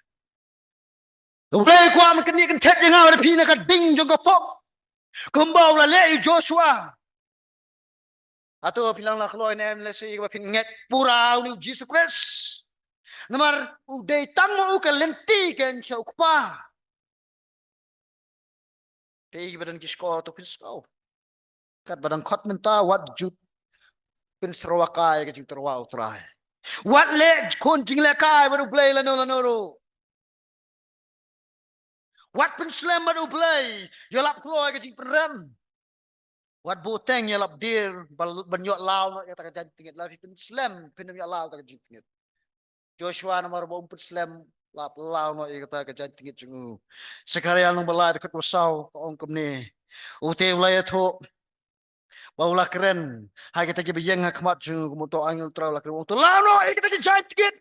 U Blei u kwah ban knieh kynthet ïa nga bad ïa phi na ka ding jong ka pop, kumba u la leh ïa u Joshua. Hato phi la kloi ne em lehse ïa kaba phin ngeit pura une u Jisu Khrist? Namar u dei tang ma u ka lynti kein sha u Kpa. Phi kiba don ki shkor to pynsngew. Katba dang khot mynta, wat ju pynsyrwa kai ka jingtyrwa U Trai. Wat leh khun jinglehkai bad U Blei lano lano ruh. Wat pynslem bad U Blei, ïalap kloi ka jingpynrem. Wat buteng, ïalap dier ban, ban ïoh law noh ïa kata ka jingtngit. Lada phi pynslem, phin ym ïoh law ïa kata ka jingtngit. Joshua namar ba um pynslem, La pynlaw noh ïa kata ka jaiñtngit jong u. Sakaria lynnong ba lai dkhot ba saw ka ong kumne. U te u la ïathuh ba u la kren ha kita kiba ïeng ha khmat jong u, kumto angel u Trai u la kren, u ong, to law noh ïa kita ki jaiñtngit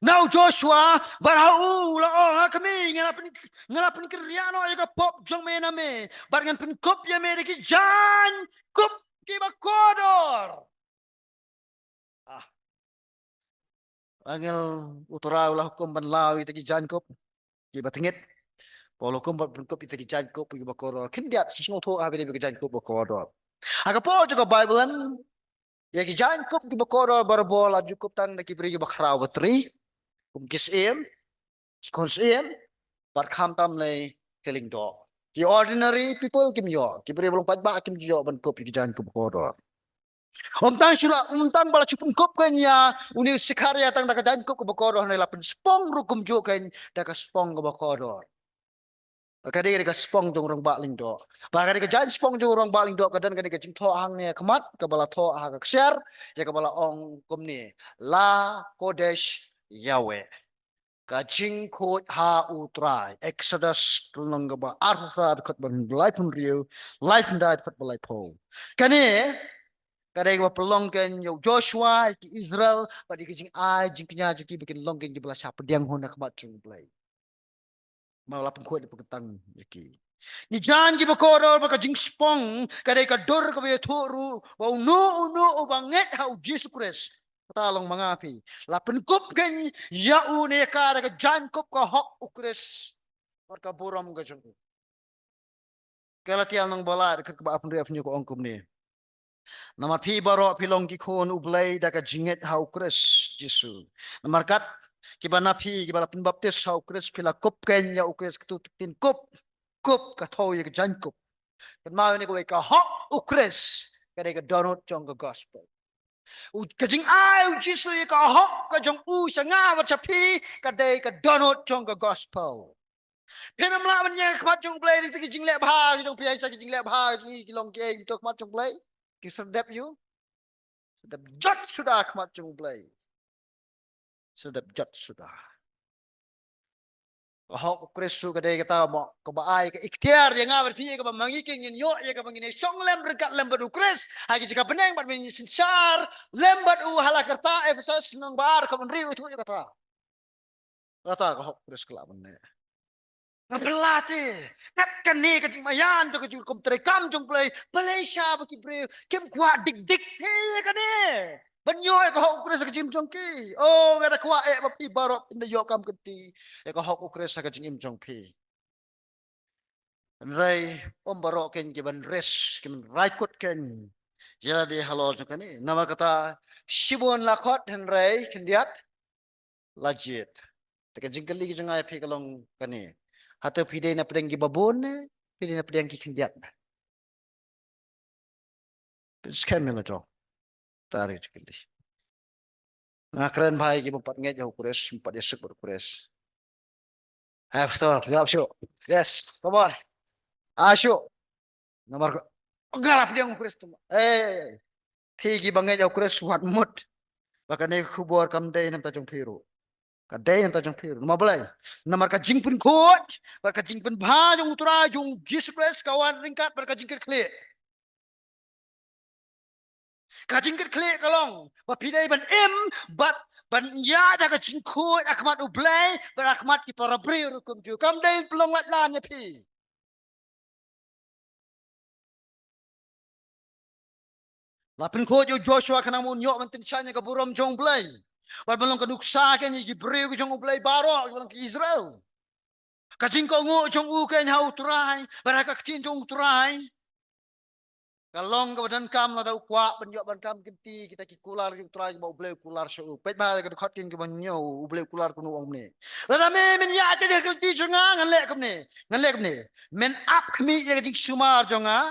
na u Joshua, bad ha u la ong, ha khmih, nga la pyn, nga la pynkynriah noh ïa ka pop jong me na me, bad ngan pynkup ïa me da ki jaiñkup kiba kordor. Ah. Angel u Trai u la hukum ban law ïa kita ki jaiñkup kiba tngit. Bad u la hukum ban pynkup ïa kita ki jaiñkup kiba kordor. Khyndiat, shisha nga tip ha phi dei ki jaiñkup ba kordor. Ha ka por jong ka Baibl, ïa ki jaiñkup kiba kordor barabor la ju kup tang da ki briew kiba khraw batri, kum ki syiem, ki khun syiem, bad khamtam lei ki lyngdoh. Ki ordinary people kim ïoh, ki briew ba long paidbah kim ju ïoh ban kup ïa ki jaiñkup ba kordor. Ym tang shu la, ym tang ba la shu pynkup keiñ ïa une u Sakaria tang da ka jaiñkup kaba kordor, hynrei la pynspong ruh kumjuh keiñ da ka spong kaba kordor. Ka dei ka spong jong u rangbah lyngdoh. Bad ka dei ka jaiñ spong jong u rangbah lyngdoh, ka don ka dei ka jingthoh hangne ha khmat, kaba la thoh ha ka ksiar, ïa kaba la ong kumne, La Kodesh Yahweh. Ka jingkhuid ha u Trai. Exodus lynnong kaba arphew phra dkhot ba laiphew hynriew, laiphew khyndai dkhot ba laiphew. Kane ka dei kaba pynlong keiñ ïa u Joshua, ïa ki Israel, bad ïa ki jingai jingkñia jong ki ba kin long keiñ kiba la shah pdiang hun ha khmat jong u Blei. Namar la pynkhuid, la pynkyntang ïa ki. Ki jaiñ kiba kordor bad ka jingspong, ka dei ka dur kaba ïathuh ruh ba uno uno uba ngeit ha u Jisu Khrist, kata long ma nga phi, la pynkup keiñ ïa u ne ïa ka da ka jaiñkup ka hok u Khrist bad ka burom ka jong u. Galatia lynnong ba lai dkhot kaba arphew hynriew arphew hynñiew ka ong kumne. Namar phi baroh phi long ki khun u Blei da ka jingngeit ha u Khrist Jisu. Namar kat kiba na phi kiba la pynbaptis ha u Khrist, phi la kup keiñ ïa u Khrist, katto katne kup. Kup ka thew ïa ka jaiñkup. Kynmaw ïa kane kawei, ka hok u Khrist ka dei ka dohnud jong ka gospel. U, ka jingai u Jisu ïa ka hok ka jong u sha nga bad sha phi ka dei ka dohnud jong ka gospel. Phin ym lah ban ïeng ha khmat jong u Blei da ki jingleh bha ki jong phi, ai sa ki jingleh bha ki jong ngi ki long kiei ha khmat jong u Blei? Ki sdep ïa u, sdep jot suda ha khmat jong u Blei. Sdep jot suda. Ka hok u Khrist ruh ka dei kata mo, kaba ai ka iktiar ïa nga bad phi, ïa kaba ma ngi ki ngin ïoh, ïa kaba ngin ïa shong lem ryngkat lem bad u Khrist ha ki jaka bneng, bad ngin ïa synshar lem bad u. Ha la ka rta Ephesos lynnong ba ar dkhot hynriew ïathuh ïa kata. Kata ka hok u Khrist ka lah ban leh. Nga pynlait te, kat kane ka jingmaïan jong ka jingrukom treikam jong u Blei, balei sha ba ki briew kim kwah dik dik te ïa kane, ban ïoh ïa ka hok u Khrist ha ka jingim jong ki. O, nga da kwah eh ba phi baroh phin da ïoh kam kynti ïa ka hok u Khrist ha ka jingim jong phi. Hynrei ym baroh keiñ ki ban ris, ki ban rai kut keiñ ïa lade halor jong kane. Namar kata shibun la khot hynrei khyndiat la jied. Te ka jingkylli ka jong nga ïa phi ka long kane. Hato phi dei na pdeng kiba bun ne phi dei na pdeng ki khyndiat? Pynskhem ïa la jong. Tari jingkylli. Nga kren bha ïa ki bym pat ngeit ha u Khrist, bym pat ïasuk bad u Khrist. Hai, pastor, ïarap shuh. Yes, come on. Ah, shuh. Namar ka, nga la pdiang u Khrist. Eh, phi kiba ngeit ha u Khrist, wat mut ba kane ka khubor kam dei na bynta jong phi ruh. Ka dei na bynta jong phi ruh. Namar balei? Namar ka jingpynkhuid bad ka jingpynbha jong u Trai jong u Jisu Khrist ka wan ryngkat bad ka jingkitkhlieh. Ka jingkitkhlieh ka long ba phi dei ban im bad ban ïaid ha ka jingkhuid ha khmat u Blei bad ha khmat ki para briew ruh kumjuh. Kam dei pynlong lait lan ïa phi. La pynkhuid ïa u Joshua khnang ba un ïoh ban tyngshaiñ ïa ka burom jong u Blei. Bad ban long ka nuksa keiñ ïa ki briew jong u Blei baroh, ban long ki Israel. Ka jingkohnguh jong u keiñ ha u Trai bad ha ka ktien jong u Trai ka long kaba donkam lada u kwah ban ïoh ban kam kynti kita ki kular jong u Trai kiba u Blei u kular sha u. Peit bha ïa ka dkhot keiñ kaba hynñiew, u Blei u kular kumno, u ong kumne. Lada me men ïaid ka jingkylti jong nga, ngan leh kumne, ngan leh kumne. Men ap khmih ïa ka jingsumar jong nga.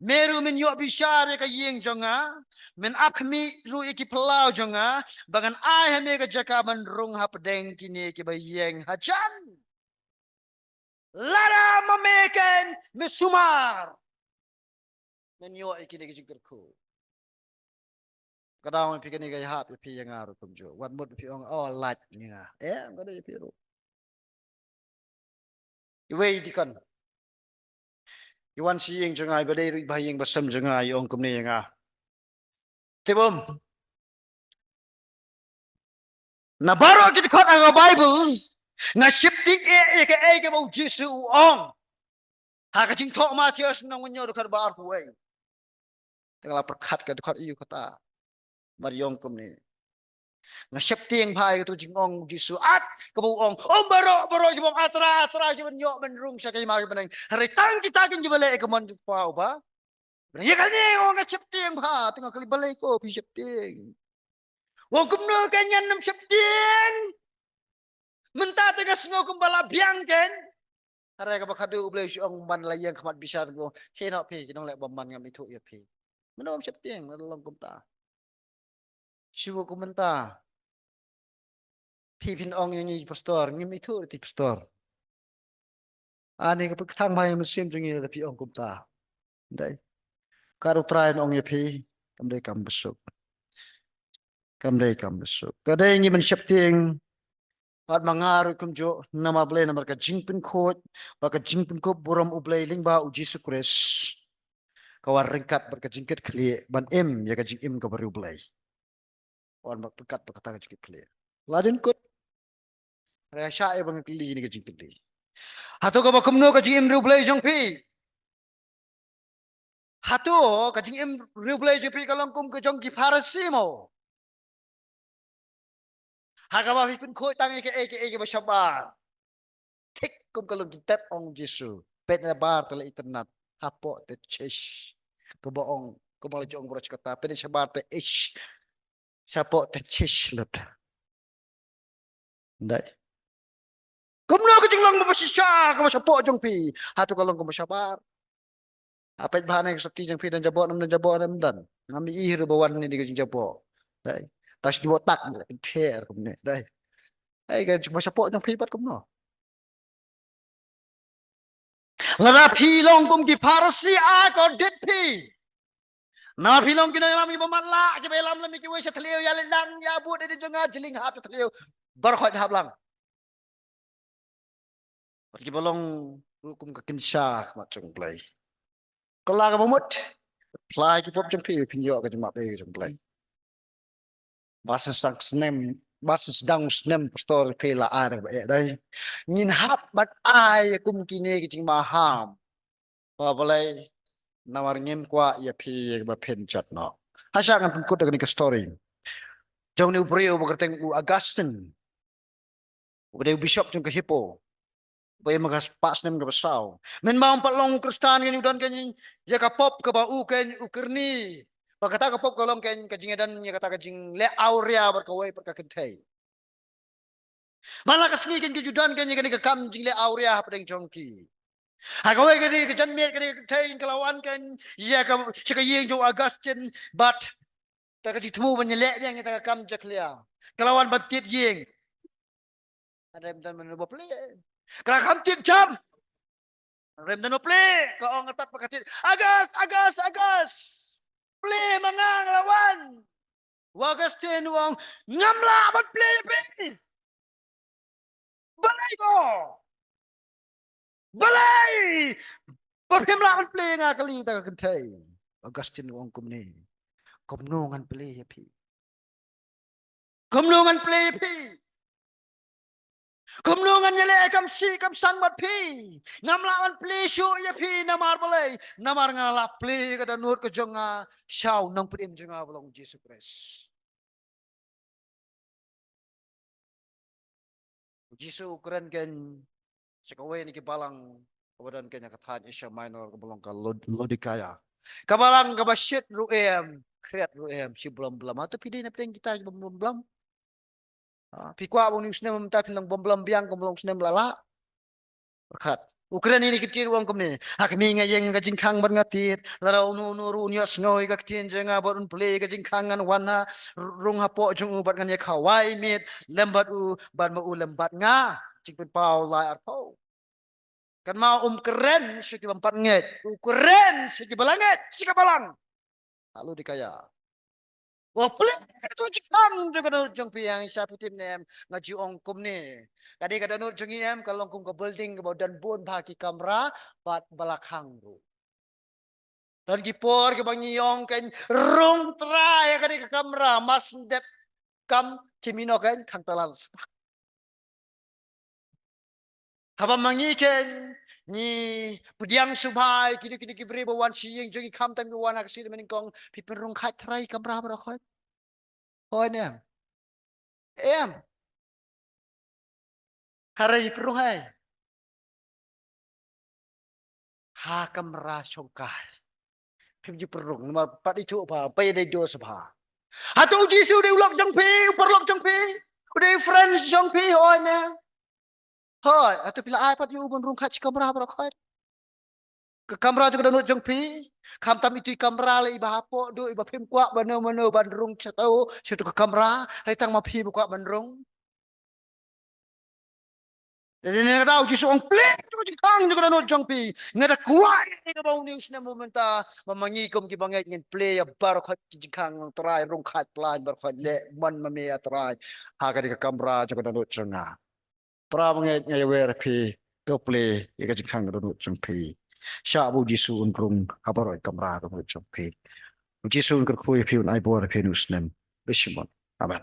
Me ruh men ïoh bishar ïa ka ïing jong nga. Men ap khmih ruh ïa ki phyllaw jong nga, ba ngan ai ha me ka jaka ban rung hapdeng kine kiba ïeng hajan. Lada ma me keiñ me sumar, men ïoh ïa kine ki jingkyrkhu. Ka daw ma phi kane ka ïahap ïa phi ïa nga ruh kumjuh. Wat mut phi ong, oh, lait ïa nga. Em, ka dei ïa phi ruh. Iwei i deacon, i wan sha ïing jong nga, iba dei ruh i bahaïing basem jong nga, i ong kumne ïa nga, Tip um, na baroh ki dkhot ha ka Bible, nga sheptieng eh ïa kaei kaba u Jisu u ong ha ka Jingthoh Mathaios lynnong hynñiew dkhot ba arphew wei. Te nga la pyrkhat ka dkhot aïu kata. Mar i ong kumne, nga sheptieng bha ïa kato ka jingong u Jisu, kat kaba u ong, um baroh baroh kiba ong, A Trai, A Trai, ki ban ïoh ban rung sha ka hima ka bneng, hynrei tang kita kin kiba leh ïa ka mon jong u Kpa uba bneng. Ïa kane u ong nga sheptieng bha. Te nga kylli, balei ko phi sheptieng? U ong kumno kein ngan ym sheptieng? Mynta te nga sngew kumba la biang kein. Hynrei kaba khadduh U Blei u shu ong, man la ïeng khmat bishar, u ong, khie noh phi, ki nongleh bymman, ngam ithuh ïa phi. Mano ym sheptieng, la long kumta. Shu kum mynta phi phin ong ïa ngi pastor, ngim ithuh ïa phi pastor. Ani ka pyrthang bha ïa mynsiem jong ngi lada phi ong kumta. Dei. Ka U Trai un ong ïa phi, kam dei kam basuk. Kam dei kam basuk. Ka dei ngi ban sheptieng, bad ma nga ruh kumjuh, namar balei, namar ka jingpynkhuid bad ka jingpynkup burom U Blei lyngba u Jisu Khrist ka wan ryngkat bad ka jingkitkhlieh ban im ïa ka jingim kaba riewblei. Wan bad ryngkat bad kata ka jingkitkhlieh. La dang kut. Hynrei shah ïa ba nga kylli kane ka jingkylli. Hato kaba kumno ka jingim riewblei jong phi? Hato ka jingim riewblei jong phi ka long kum ka jong ki Pharisi mo? Ha kaba phi pynkhuid tang ïa kaei kaei kaba shabar. Thik kum ka lum jingtep ong Jisu, peit na shabar te la itynnad, hapoh te shish. Kaba ong, kumba la jong baroh shi katta, peit na shabar te ish. Shapoh te shish lut. Dei. Kumno ka jinglong ba shisha kaba shapoh jong phi? Hato ka long kaba shabar? Ha peit bha ne ka sopti jong phi, don jaboh ne ym don, jaboh ne ym don. Ngam ïohi ruh ba wan ne ka jingjaboh. Dei. Tang jaboh tak ne, ther kumne. Dei. Ei, ka jingba shapoh jong phi pat kumno? Lada phi long kum ki Pharisi, a kordit phi. Namar phi long ki nongïalam kiba matlah, kiba ïalam lem ïa kiwei sha thliew, ïa leit lang, ïa bud ïa dei jong nga, jylliew hap sha thliew. Baroh khoit hap lang. Bad kiba long ruh kum ka kynsha ha khmat jong U Blei. Kylla kaba mut, phla ïa ki pop jong phi, phin ïoh ka jingmap ïa ka jong U Blei. Ba sdang snem, ba sdang snem pastor, phi la ai da kaba eh, dei. Ngin hap ban ai ïa kum kine ki jingmaham. Ba balei? Namar ngim kwah ïa phi ïa kaba phin jot noh. Hashah ngan pynkut da kane ka story jong une u briew ba kyrteng u Augustine. Uba dei u bishop jong ka Hippo. Ba im ha ka spah snem kaba saw. Mynba um pat long u Khristan kein u don kein ïa ka pop kaba u kein u kyrni. Ba kata ka pop ka long kein ka jingïadon ïa kata ka jingleh awria bad kawei pat ka kynthei. Man la ka sngi kein ki ju don kein ïa kane ka kam jingleh awria hapdeng jong ki. Ha kawei ka dei ka janmiet, ka dei ka kynthei, ka la wan kein ïa ka sha ka ïing jong u Augustine bad ka jingthmu ban ïaleh biang ïa kata ka kam jakhlia. Ka la wan ban tied ïing. Hynrei ym don mano ba plie. Ka la kham tied jam. Hynrei ym don ba plie. Ka ong, ka tad bad ka tied, August, August, August, plie ma nga, nga la wan. U Augustine u ong, ngam lah ban plie ïa phi. Balei ko? Balei ba phim lah ban plie ïa nga, kali da ka kynthei. Augustine u ong kumne, kumno ngan plie ïa phi? Kumno ngan plie ïa phi? Kumno ngan ïaleh kam sih kam sang bad phi? Ngam lah ban plie shuh ïa phi. Namar balei? Namar nga la plie ïa ka dohnud ka jong nga sha u nongpynim jong nga ba long u Jisu Khrist. U Jisu u kren kein sha kawei na ki balang kaba don kein ha ka thaiñ Asia Minor kaba long ka Laod-, Laodikaia. Ka balang kaba shit ruh em, khriat ruh em, shi blom blom. Hato phi dei na pdeng kita kiba blom blom? Ha, phi kwah ba une u snem mynta phin long bym blom biang kum ba long u snem la lah? Pyrkhat. U kren ïa kine ki ktien u ong kumne, ha khmih, nga ïeng ka jingkhang bad nga tied. Lada uno uno ruh un ïohsngew ïa ka ktien jong nga bad un plie ïa ka jingkhang, ngan wan ha, rung hapoh jong u bad ngan ïa khawai miet lem bad u, bad ma u lem bad nga. Jingpynpaw lai arphew. Kan ma um kren sha ki bym pat ngeit, u kren sha ki ba la ngeit, sha ki balang ha Laodikaia. Wa plie ka dohnud jingkhang jong ka dohnud jong phi, ïa ngi sha phi tip ne em, nga ju ong kumne. Ka dei ka dohnud jong ngi em, ka long kum ka building kaba don bun bha ki kamra bad ba la khang ruh. Don ki por kiba ngi ong kein rung trai ïa ka dei ka kamra, mas dep kam ki mino kein khang talan spah. Haba ma ngi kein ngi pdiang sngewbha ïa kino kino ki briew ba wan sha ïing jong ngi, khamtam ki wan ha ka shnong mynnyngkong, phi pynrung khat trai kamra baroh khoit? Hooid ne em? Em. Hare pynrung hai. Ha kamra shongkai phim ju pynrung namar pat ithuh bha, pat dei dos bha. Hato u Jisu u dei u lok jong phi, u paralok jong phi, u dei u friend jong phi? Hooid ne em? Hooid, hato phi la ai pat ïa u ban rung khat shi kamra baroh khoit? Ka kamra jong ka dohnud jong phi, khamtam itu i kamra lei iba hapoh duh iba phim kwah ba mano mano ban rung shato shato ka kamra, hynrei tang ma phi ba kwah ban rung. Dei ne em? Nga da u Jisu ong plie ka jingkhang jong ka dohnud jong phi. Nga da kwah ïa kaba une u snem u mynta ba ma ngi kum kiba ngeit ngin plie ïa baroh khoit ki jingkhang, trai rung khat, plan baroh khoit, leh mon ma me ïa trai ha ka dei ka kamra jong ka dohnud jong nga. Para bangeit, nga ïawer ïa phi, to plie ïa ka jingkhang ka dohnud jong phi. Shah ba u Jisu un rung ha baroh kamra dohnud jong phi. U Jisu un kyrkhu ïa phi, un ai bor ïa phi une u snem. Bishimon. Amen.